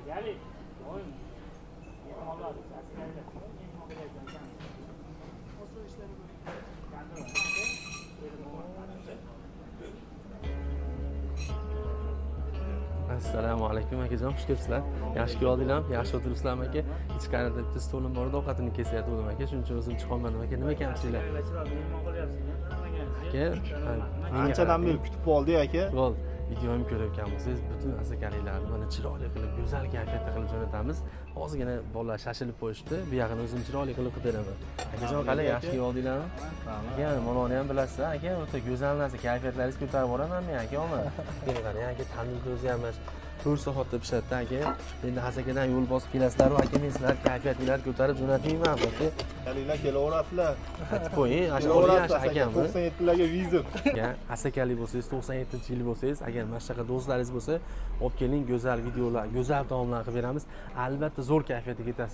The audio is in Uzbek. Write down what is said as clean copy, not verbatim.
Asakalik doim mehmonlar, asakaliklar mehmon qilyapti. Assalomu alaykum, akajon, xush kelibsizlar. Yaxshi kelib, yaxshi o'tiribsizlarmi, aka? Ichkarida bitta stolim bor edi, ovqatini kesayotgandim, aka. Shuning uchun o'zim chiqolmadim, aka. Nima kamchiliklar? Chiroyli mehmon qilyapsiz. Aka, menga Anchadan qarang. beri kutib oldik, aka. Bo'ldi. Videomni ko'rayotgan bo'lsangiz, butun asakaliklarni mana chiroyli qilib, go'zal kayfiyatda qilib jo'natamiz. Ozgina bolalar shashilib qo'yishibdi. Bu yog'ini o'zim chiroyli qilib qilib beraman. Akajon, qalay, yaxshi kelib oldinglarmi? Aka, manoni ham bilasiz, aka, o'ta go'zal narsa, kayfiyatlaringizni ko'tarib boraman men, aka, omad. Keling, qarang, aka, tandirda o'zi ham mana 4 soatda pishadi, aka. Endi Hasakadan yo'l bosib kelasizlar, aka, men sizlarni kayfiyatinglarni ko'tarib jo'natmayman, aka. Kelinglar, kelaverasizlar. Aytib qo'ying, ana shu olgan Kelaverasizlar, aka. akamni. 97larga vizit. Agar asakalik bo'lsangiz, 97-yil bo'lsangiz, agar mana shunaqa do'stlaringiz bo'lsa, olib keling, go'zal videolar, go'zal taomlar qilib beramiz. Albatta zo'r kayfiyatga ketasiz.